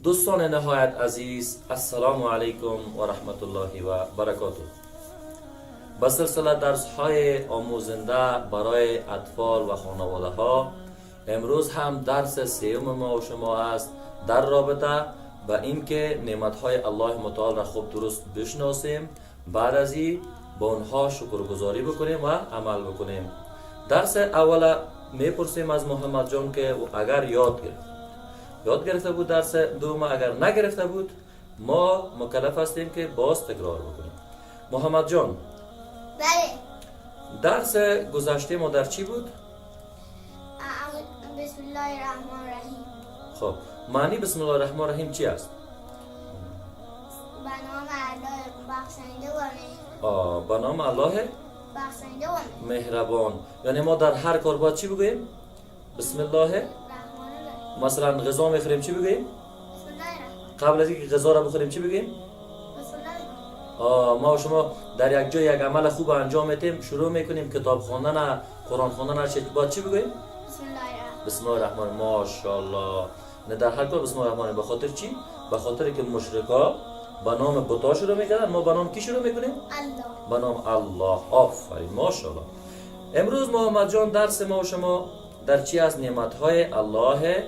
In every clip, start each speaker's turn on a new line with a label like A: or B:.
A: دوستان نهایت عزیز، السلام علیکم و رحمت الله و برکاته. به سلسله درس های آموزنده برای اطفال و خانواده ها، امروز هم درس سیوم ما و شما است در رابطه با اینکه نعمت های الله متعال را خوب درست بشناسیم، بعد از این با اونها شکرگزاری بکنیم و عمل بکنیم. درس اول میپرسیم از محمد جان که اگر یاد گرفت، یاد گرفته بود درس دوم، اگر نگرفته بود، ما مکلف هستیم که باز تکرار بکنیم. محمد جان.
B: بله.
A: درس گذشته ما در چی بود؟
B: بسم الله الرحمن الرحیم.
A: خب، معنی بسم الله الرحمن الرحیم چی است؟
B: به نام الله بخشنده و مهربان.
A: آه، به نام الله
B: بخشنده و مهربان.
A: مهربان. یعنی ما در هر کار باید چی بگوییم؟ بسم الله
B: الرحمن الرحیم.
A: مثلا غذا میخوریم، چی بگوییم؟
B: بسم الله الرحمن.
A: قبل از اینکه غذا را بخوریم چی بگوییم؟
B: بسم الله الرحمن.
A: آه، ما و شما در یک جای یک عمل خوب انجام میدیم، شروع میکنیم کتاب خواندن، قرآن خواندن، هر چی، باید چی بگوییم؟
B: بسم الله الرحمن.
A: بسم الله الرحمن. ماشاءالله. نه، در هر کار بسم الله الرحمن. به خاطر چی؟ به خاطر که مشرکا به نام بتا شروع میکردن، ما به نام کی شروع میکنیم؟
B: الله.
A: به نام الله. آفرین، ماشاءالله. امروز محمد جان، درس ما و شما در چی است؟ نعمت های الله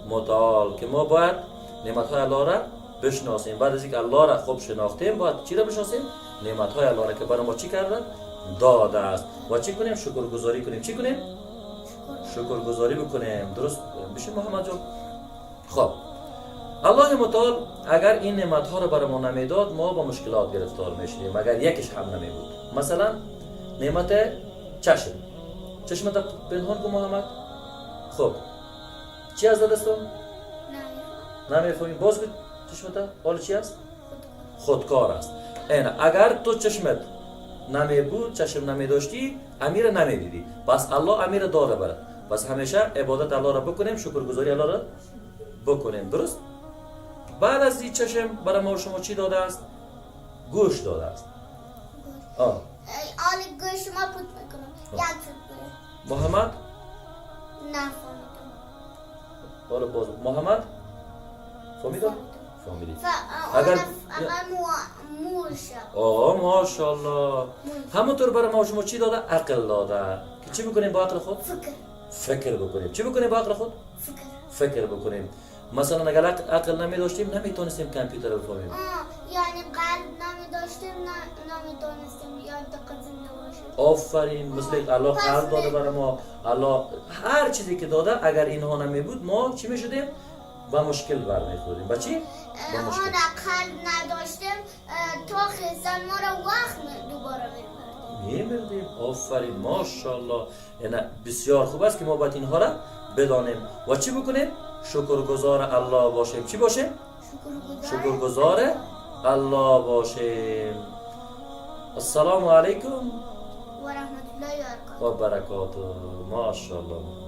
A: متعال، که ما باید نعمت های الله را بشناسیم. بعد از اینکه الله را خوب شناختیم، باید چی را بشناسیم؟ نعمت های الله را که برای ما چی کرده؟ داده است. و چی کنیم؟ شکرگزاری کنیم. چی کنیم؟ شکرگزاری بکنیم. درست بشه محمد جان؟ خب، الله متعال اگر این نعمت ها را برای ما نمیداد، ما با مشکلات گرفتار میشدیم، اگر یکیش هم نمی بود. مثلا نعمت چشم. چشمت پنهان کن محمد. خب، چی از دستون؟
B: نمیفهم.
A: نمیفهمی؟ باز کن چشمت. حالا چی است؟ خودکار است. این اگر تو چشمت نمی بود، چشم نمی داشتی، امیر نمی دیدی. پس الله امیر داره برات. پس همیشه عبادت الله را بکنیم، شکرگزاری الله را بکنیم. درست؟ بعد از این چشم برای ما و شما چی داده است؟ گوش داده است. آه.
B: آل گوش ما پوت میکنم یک فوت بره.
A: محمد.
B: نفهمیدم.
A: حالا باز محمد فهمیدم، فهمیدی؟
B: اگر مور شد.
A: آه، ماشاءالله. همونطور برای ما و شما چی داده؟ عقل داده که چی بکنیم با عقل خود؟
B: فکر.
A: فکر بکنیم. چی بکنیم با عقل خود؟
B: فکر.
A: فکر بکنیم. مثلا اگر عقل نمی داشتیم، نمیتونستیم کامپیوتر رو بفهمیم.
B: آه، یعنی قلب نمی داشتیم، نمیتونستیم یاد زنده باشیم.
A: آفرین. مثل الله
B: پس
A: قلب داده برای ما. الله هر چیزی که داده، اگر اینها نمی بود، ما چی میشدیم؟ با مشکل برمیخوردیم. با چی؟ با مشکل.
B: آن قلب نداشتیم، تا خیزن ما را وقت دوباره میبرد.
A: میمردیم. آفرین، ماشاءالله. یعنی بسیار خوب است که ما باید اینها را بدانیم و چی بکنیم؟ شکرگزار الله باشیم. چی باشیم؟
B: شکرگزار.
A: شکرگزار الله باشیم. السلام علیکم
B: و رحمت الله و برکاته.
A: و برکاته. ماشاءالله.